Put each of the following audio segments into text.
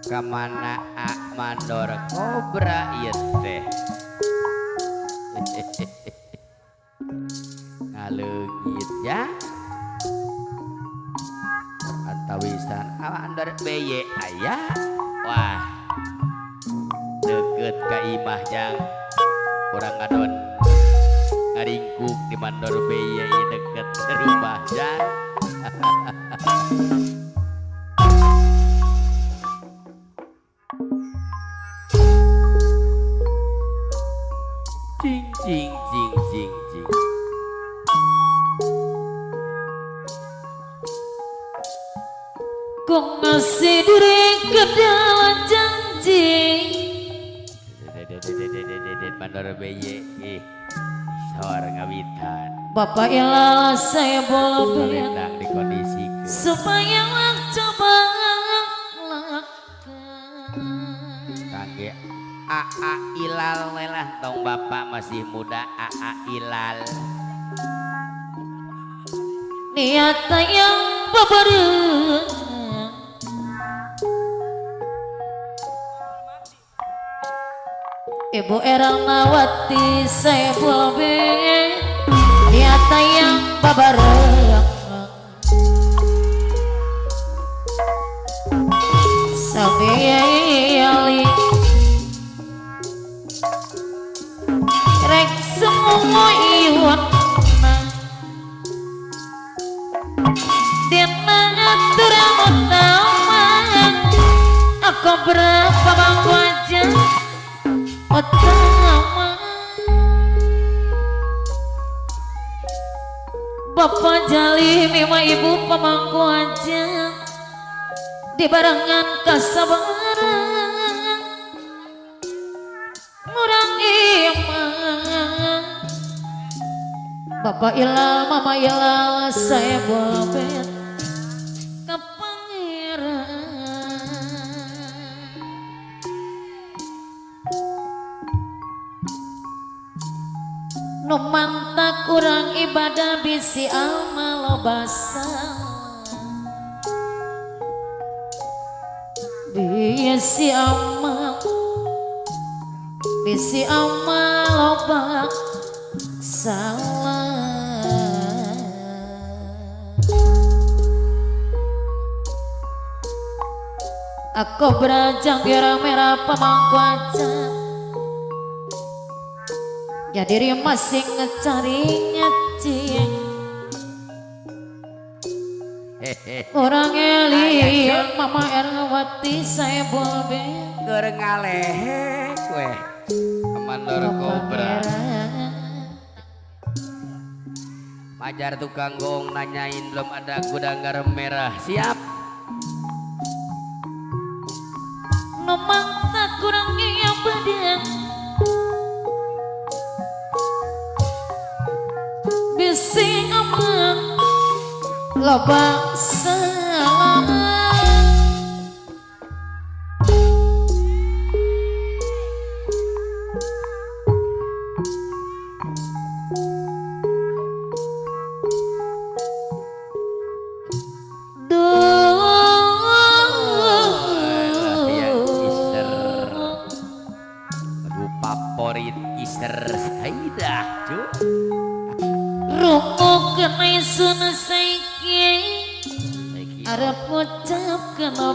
Kamana Mandor Kobra ieu teh. Ngaleungit ya. Antawisan Mandor BY aya. Wah. Deket ka imah jang. Urang ngadon ngaringkuk di Mandor BY deket rumah jang. Cing cing cing cing cing. Kok ngasih diri ke dalam janji. Mandor BY ih sor ngawitan. Bapak Ilal saya boleh dikondisikan supaya waktu kangge AA Ilal welah tong bapak masih muda AA Ilal. Niat yang bebereng Ibu Erlawati saya boleh niat yang bebereng sampai rek semua iwan dena aturan utama aku berapa bang wajah utama Bapak Jali mima ibu pemangku aja di barengan kasabaran murang iman Bapak Ilal Mama Ilal saya boleh ke pangeran nu mantap kurang ibadah bisi amal loba salah bisi amal loba salah. Aku berajang merah pemangku aja ya diri masih ngecari ngeci orang eli Mama Erlawati saya boleh keur ngalehek weh Mandor Kobra. Pajar tukang gong nanyain belum ada gudang garam merah. Siap. Memang tak kurang ibadah bisi aman loba salah.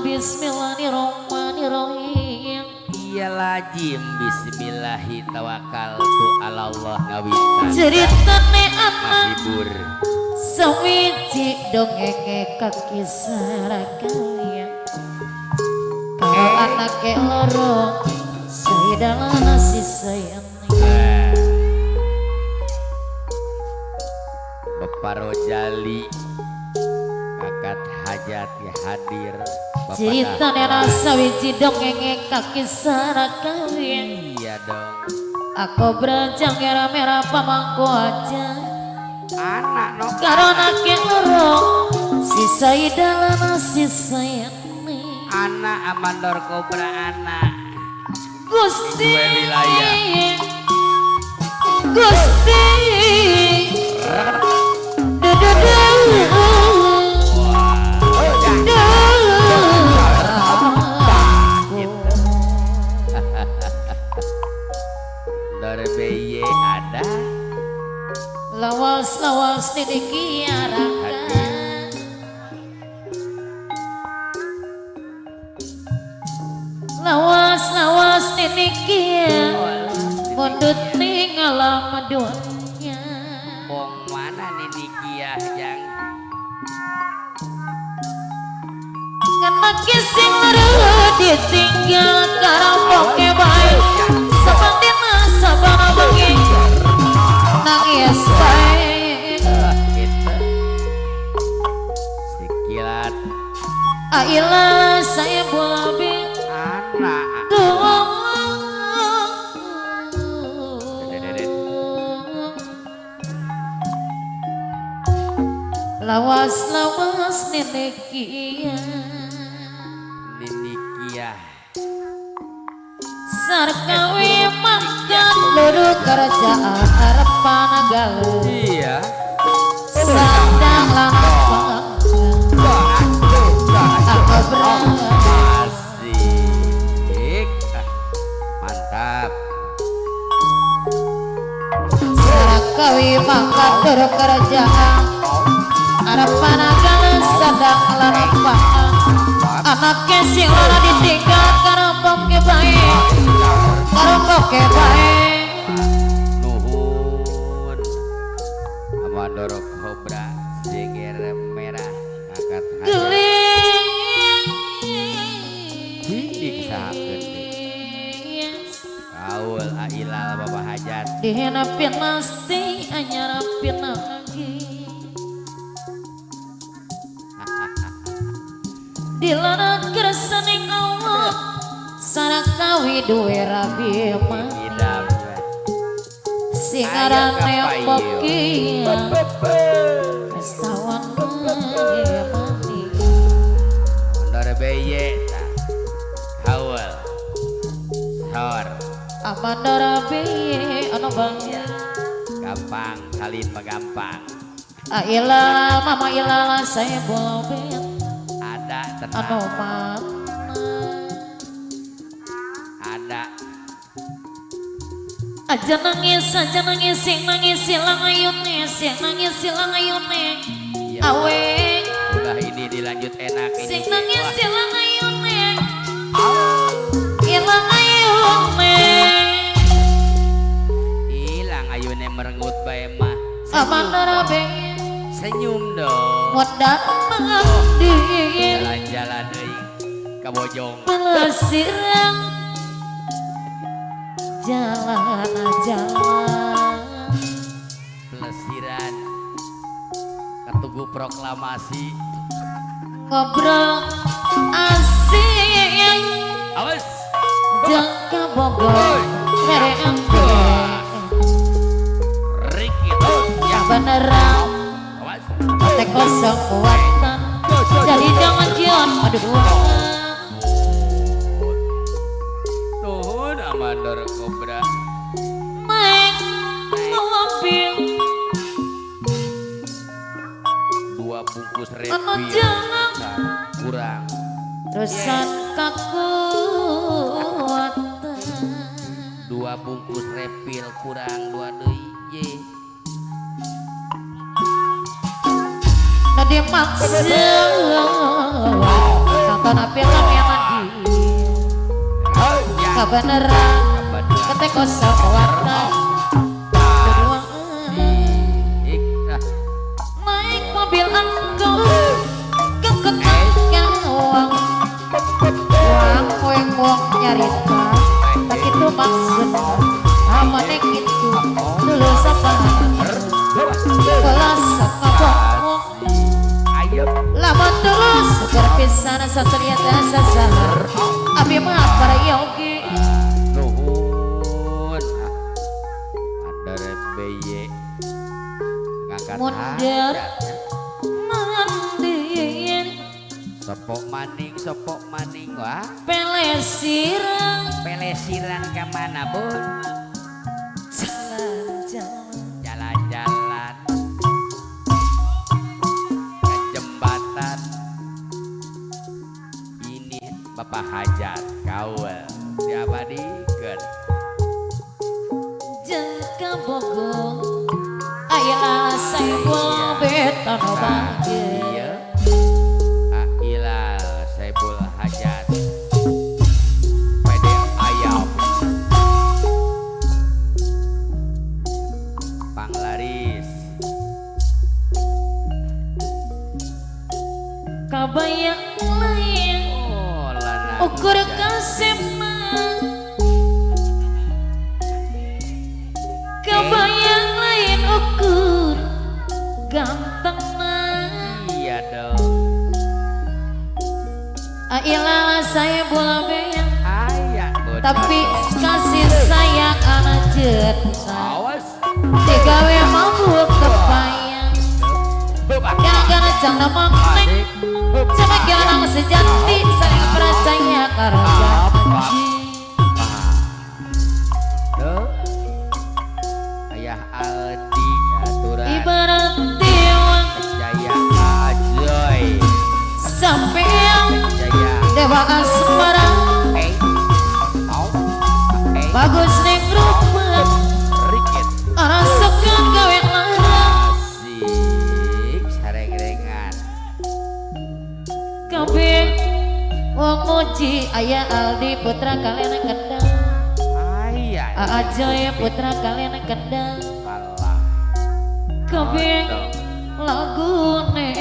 Bismillahirrahmanirrahim. Iya lajim bismillahi tawakkaltu ala Allah ngawitan. Ceritane anak sawiji dongenge kaki sarakaya. Kalau anake loro saidala nasi sayang. Bapak Rojali kakak hajat ya hadir. Ceritane rasa wiji dongenge kaki sarakaya. Iya dong. Aku beranjang merah-merah pamangku aja. Anak no. Karena ke loro sisa idala nasi sayang. Anak Mandor Kobra anak. Gusti. Gusti. Lawas-lawas nini kiaraka lawas-lawas nini kia mundut ning alam dunya. Bong mana nini kia jang ngan make sing luru ditinggal karampoke bae sabang dina sabang bengi nangis bae. Sikilat Aila saya bulabi anak lawas-lawas nenek kia nenek kia sarkawi makan luru kerjaan harapan galuh iya sadang lanang asik mantap sarkawi makan luru kerjaan harapan galuh sadang lanang anaknya sing ora ditinggal karampoke bae karampoke bae. Nuhun Amandoro Kobra jeger merah angkat geling diksakeun kaul ailal bapak hajat dihenapin mesti anyarapin lagi dilanat kersaning Allah sarakawi duwe rabi mati sing arane pokia pestawan mati ondore beye haul sor amandora beye ono bang gampang salin mah gampang aila mama ilala saya boleh ada tenang anu mana ada aja nangis sing nangis silang ayune sing nangis silang ayune ya, awe udah ini dilanjut enak ini sing nangis silang ayune ilang ayune ilang ayune merenggut bae mah amandara be senyum dong modal mandi jalan-jalan deui ka Bojong pelesiran jalan-jalan pelesiran ketugu proklamasi ngobrol asik awas jangka Bogor mere ante Riki ya beneran teh kosong kuatan jadi jangan jion aduh nuhun Amandor Kobra naik mobil dua bungkus refill kurang terusan kakuatan dua bungkus refill kurang dua deui ye dia maksa nonton film yang mandi kebenaran kete kosong warna naik mobil angkot ke ketangkawang wang weng wong nyarita tak itu maksud amane gitu dulu sapa kelas lamun tulus seger pisan satria sasalah abi mah para yogi nuhun andare beye ngangkat mundur mandiin sepok maning wah pelesiran pelesiran ke mana bun jalan-jalan jalan-jalan ke jembatan ini Bapak Hajat kaul diabadikan jengka Bogor ayolah saya. Bolbet anu bager. Iya. Ailal Saibul Hajat. PD Ayam. Panglaris. Kabayang lain. Oh, lana. Ukur kasema. Kabayang lain ukur ganteng. Iya dong. Aila saya bola beyang. Ayah. Tapi kasih sayang anak jeta. Awas. Digawe mabuk kebayang. Gagal jangan mangkeng. Sama orang sejati saling percaya karo janji. Ayah Aldi aturan. Ibarat dewa. Jaya Ajoy. Sampai dewa asmara. Bagus neng rupa. Orang suka gawe lara. Asik sareng-rengan. Kabeh wong muji ayah Aldi putra kalian kendang. Ayah Ajoy putra kalian kendang. Alah. Kabeh lagune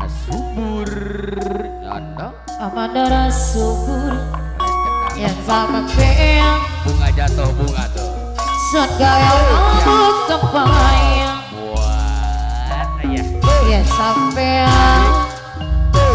subur. Amandara subur. Yang sama peang bunga jatuh bunga tuh. Sun gawe mabuk kebayang. Buat ayah. Ya sampean.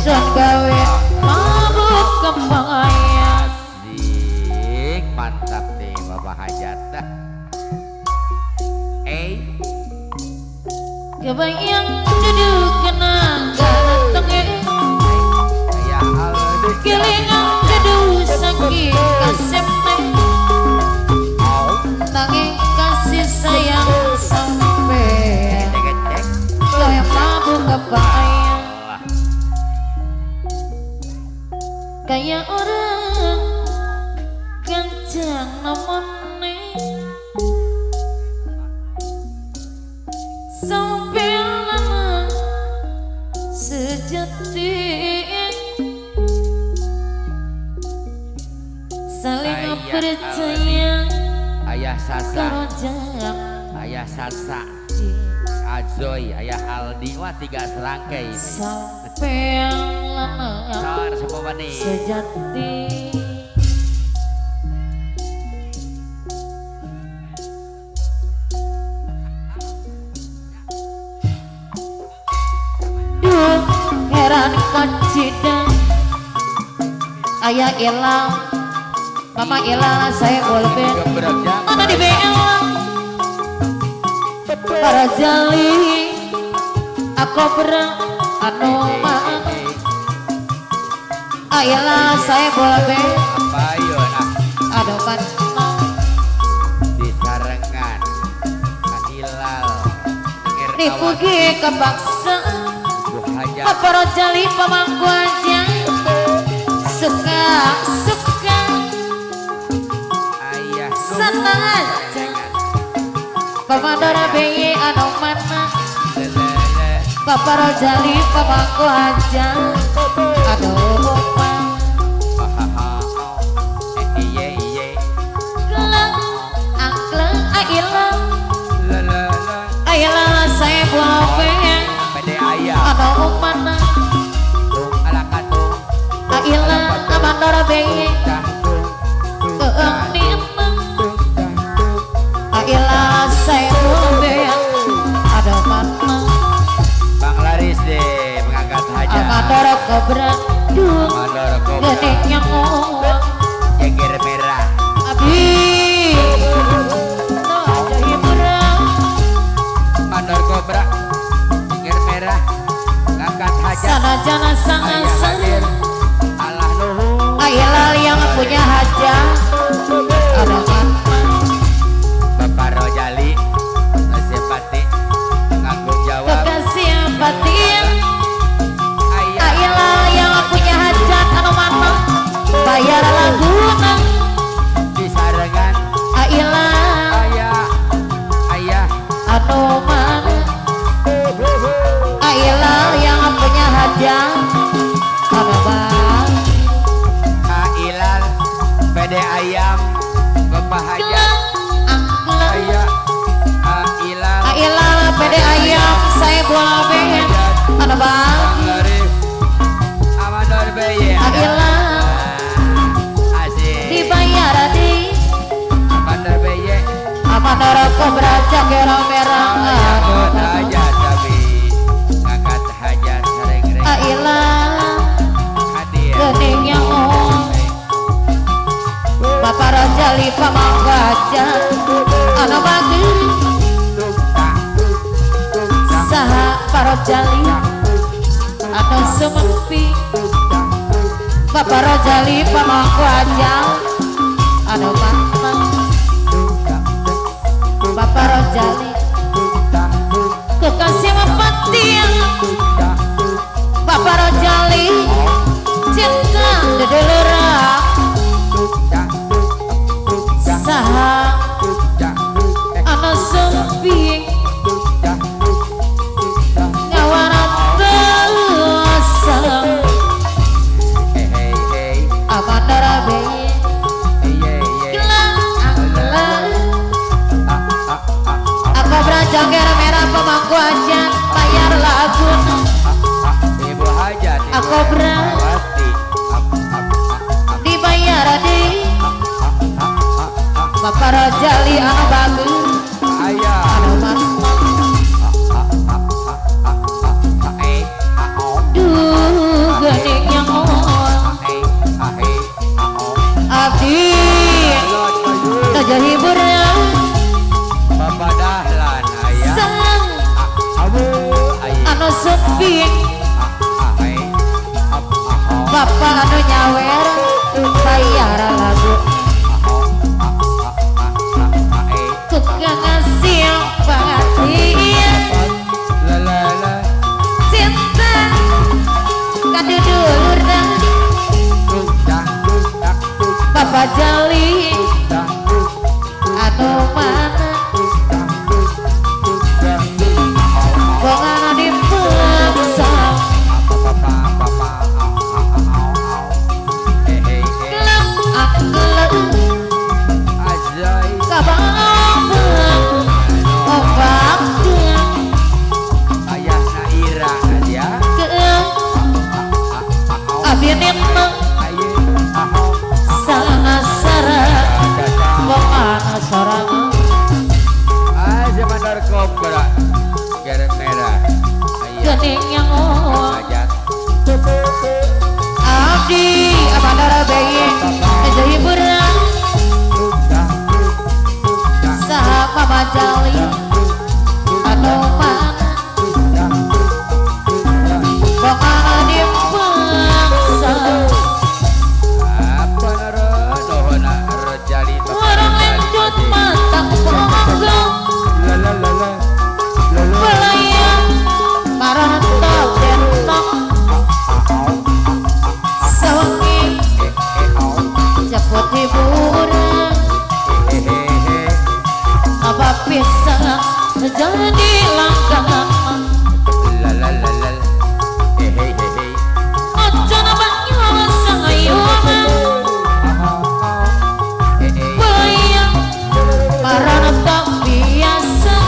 Sun gawe mabuk kebayang. Asik, mantap nih Bapak Hajat. Kebayang duduk kenang ganteng. Ayah Aldi. Kelingan duduk saking kasem. Nanging kasih sayang sampai gawe mabuk kebayang. Kayak orang kencang namane. Sampai lama sejati. Saling percaya. Ayah Sasa. Ayah Sasa. Ajoy, Ayah Aldi, wah tiga serangkai ini. Sampai lama semua nih. Sejati. Duh, heran kacida. Ayah ilang, Mama ilang, saya boleh. Mana di BL? Para jali, aku berang, anu mak. Ayolah saya boleh. Aduh man. Di sarengan, Ilal. Dipuji kebaksa. Para jali pemangku aja. Suka suka. Ayah. Senang aja. Pamandora BY anu mana. Bapak Rojali pemangku aja. Aduh ma. Keleng angkleng ailang. Ailang saya boleh. Anu mana. Ailang Pamandora BY. Keeng nimang. Ailang saya boleh. Aduh mana. Bang Laris deh mengangkat hajat. Amandara Kobra duh. Amandara Kobra. Gening nyamuk. Jeger merah. Abi. No aja hiburan. Amandara Kobra. Jeger merah. Ngangkat hajat. Sana jana sangat sangat. Allah nuhun. Ayolah yang punya hajat. Ada mana. Bapak Rojali. Nasipati. Nganggung jawab. Kekasih batin. Ayolah yang punya hajat anu mana. Bayar laguna. Di sarengan. Ayolah. Ayah. Ayah. Anu mana. Mandor Kobra cangger merah. Hajat tapi ngangkat hajat sareng-reng. Ailah hadir. Gening yang Bapak Rojali pamangku hajat anu bager saha Pak Rojali anu sumempi Bapak Rojali pamangku hajat anu mana Bapak Rojali kekasih mempatian Bapak Rojali cinta dedulura saha anu sumpi ngawaratosa Amandara beye gelang anggelang aku berjangger merah pemangku hajat bayar lagu Ibu hajat aku dibayar di Bapak Rojali anu bagus anu mantap duh gening yang abdi aja hiburan Bapak Dahlan ayah sang anu sepi Bapak anu nyawer bayar lagu tukang ngasih perhatian cinta kadudulurna Bapak Jali anu mana bongan dipaksa gelap anggelang kabang ombak ayah Naira ya ke abi nemang sangasara bongan sorangan aja mandor kobra garam merah gening yang abdi abandara bayi aja hiburan saha Mama Jali anu mana bongan dipaksa apa naro nuhun Rojali warang lencut matang ponggo belayang marantau dentong sawangi cepet hiburan apa bisa jadi langganan ojo nabaknya sangayuna belayang marantau biasa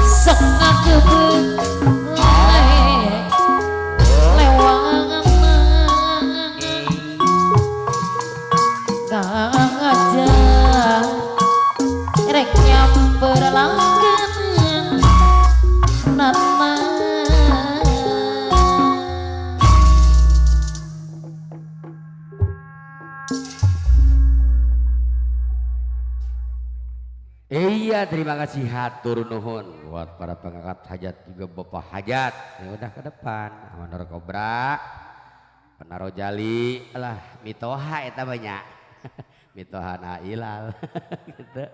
sok ngakebut lewangan gak rek nyamper langganan nana. Iya, terima kasih hatur nuhun buat para pengangkat hajat juga bapak hajat. Ya udah ke depan, Mandor Kobra, Penaro Jali, lah mitoha eta banyak. Mitoha na ilal gitu.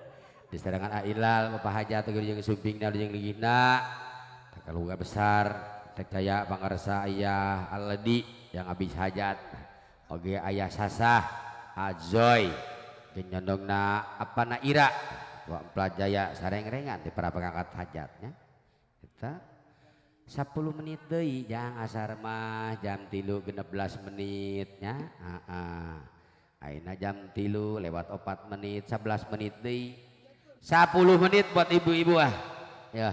Diserangan Ailal bapak hajat jeung sumpingna jeung ligihna. Keluarga besar, Teh Pangarsa ayah Aledi yang habis hajat. Oge ayah Sasah, Azoy, jeung nyondongna apa na Ira. Wa Pelajaya sareng-rengan di para pengangkat hajatnya. Kita 10 menit deui jang asar mah jam 3.16 menitnya. Heeh. Ayeuna jam 3:04 11 menit deui. 10 menit buat ibu-ibu ah. Ya,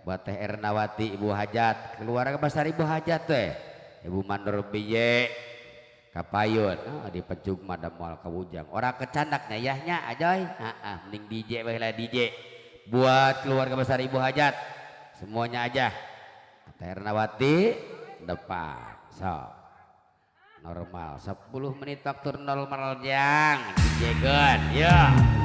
buat Teh Ernawati ibu hajat, keluarga besar ibu hajat teh. Ibu Mandor Biye, Kapayun oh, di pencuk mah da moal kawujang. Ora kecandak nya yahnya ajoy. Heeh, mending DJ bae lah DJ. Buat keluarga besar Ibu Hajat semuanya aja. Teh Ernawati depan. So. Normal 10 menit waktu normal jang DJ Gun. Ya.